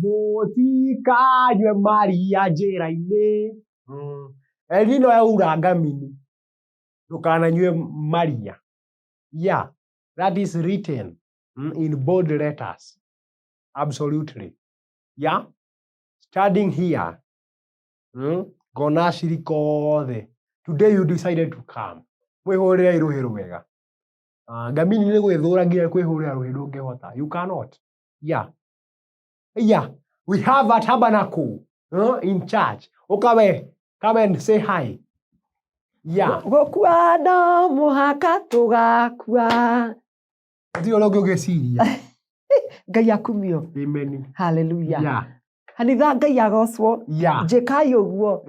Mũtikanyue maria njĩra-inĩ. Elnino yaura ngamini. Ndũkananyue maria. Yeah, that is written in bold letters. Absolutely. Yeah, standing here. Ngona acirika othe. Today you decided to come. Mwĩhũrĩrei rũhĩ rwega. Ah, ngamini nĩ gwĩthũra nginya kwĩhũrĩra rũhĩ ndũngĩhota. You cannot. Yeah. Yeah. We have a tabernacle in church. Ũka we, come and say hi. Yeah. Gũkua no mũhaka tũgakua. Gũtirĩ ũrĩa ũngĩ ũngĩciria. Ngai akumio. Amen. Haleluya. Yeah. Kanitha Ngai agocwo. Njĩkai ũguo.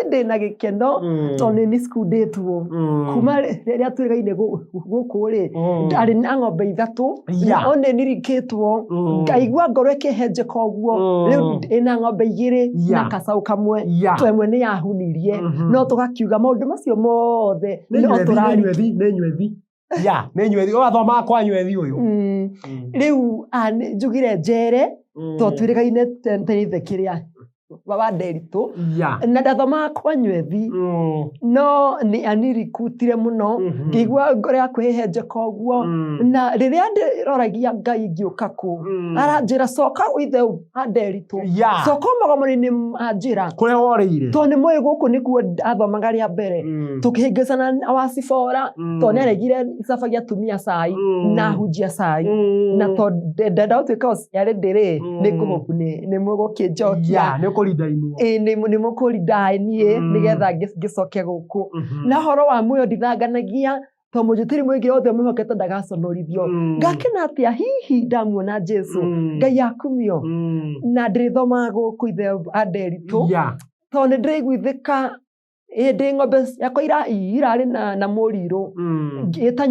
Ndĩ na gĩkeno tondũ nĩ nicukundĩtwo kuma rĩrĩa twĩgaine gũkũ rĩ, ndarĩ na ng'ombe 3 no nĩ nirikĩtwo, ngaigua ngoro ĩkĩhenjeka ũguo. Rĩu ndĩna ng'ombe 2 na kacaũ kamwe, to ĩmwe nĩ yahunirie, no tũgakiuga maũndũ macio mothe Nĩ no nywethi, nĩ tũrari nywethi, nĩ nywethi. Ya, nĩ nywethi. Ũrathomaga kwa nywethi ũyũ. Rĩu njugire njere to twĩrĩgaine tene ithe kĩrĩa wa Nderitũ na ndathomaga kwa nywethi, no nĩ anirikutire mũno, ngĩigua ngoro yakwa ĩhenjeka ũguo, na rĩrĩa ndĩroragia Ngai ngĩũka kũ, aranjĩra coka ithe wa Nderitũ, coka magomano-inĩ ma njĩra kũrĩa worĩire, tondũ nĩ mũĩ gũkũ nĩkuo ndathomaga rĩa mbere, tũkĩhĩngĩcana na wacibora, tondũ nĩ aregire icabagia atumia cai na hunjia cai, na tondũ ndenda gũtuĩka yarĩ ndĩrĩ nĩ ngũhũbu nĩ mũgũkĩnjokia. Ya, nĩ ũkũrindainwo. Ĩ, nĩ mũkũrinda niĩ nĩgetha ngĩcoke gũkũ. Na ũhoro wa muoyo ndithanganagia, tondũ mũnjĩtĩri mũingĩ othe mwĩhokete ndagaconorithio. Ngakena atĩa hihi ndamuona Jesu. Ngai akumio. Na ndĩrĩthomaga gũkũ ithe Anderitũ, tondũ nĩ ndĩraiguithĩka hĩndĩ ng'ombe ciakwa irarĩ na mũrirũ, ngĩta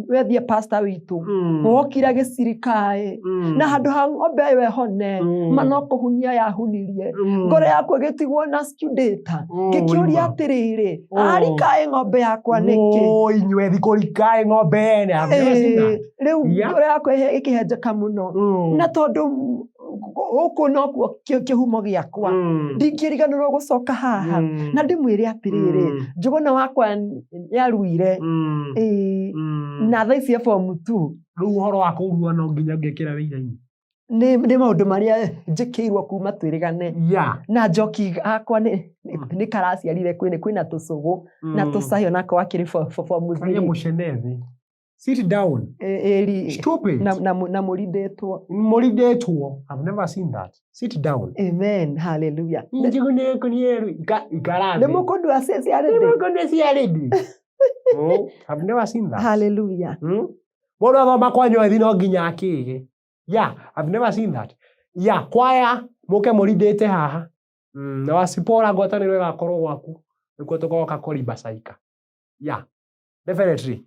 wethie pastor witũ, wokire agĩcirikaĩ, na handũ ha ng'ombe ĩyo ĩhone, ma no kũhunia yahunirie. Ngoro yakwa ĩgĩtigwo na scudata, ngĩkĩũria atĩrĩrĩ, arikaĩ ng'ombe yakwa nĩkĩ? Oi, nywethi kũrikaĩ ng'ombe ene. I've never seen that. Rĩu ngoro yakwa ĩkĩhenjeka mũno, na tondũ gũkũ nokuo kĩhumo gĩakwa, ndingĩriganĩrwo gũcoka haha na ndĩmwĩre atĩrĩrĩ, njũgũna wakwa nĩaruire. Ĩĩ, na thaa ici e form 2. Rĩu ũhoro wa kũrua no nginya ngĩkĩra wĩira-inĩ. Nĩ maũndũ marĩa njĩkĩirwo kuma twĩrĩgane. Na njoki akwa nĩ karaciarire kwĩna tũcũgũ na tũcai, onako akĩrĩ form Karia 3. Mũcene thĩ. Sit down. Ĩri Stupid. na mũrindĩtwo. Mũrindĩtwo. I've never seen that. Sit down. Amen. Hallelujah. Njugune kunieru. Ikara Nĩ thĩ. mũkũndua ciarĩ Nĩ ndĩ. mũkũndua ciarĩ ndĩ. Oh, I've never seen that. Hallelujah. Mũndũ athoma kwa nywethi no nginya akĩge. Yeah, I've never seen that. Yeah, kwaya mũke mũrindĩte haha. Na wacipora ngwatanĩro ĩgakorwo gwaku. Nĩkuo tũgoka kũrimba caika. Yeah, definitely.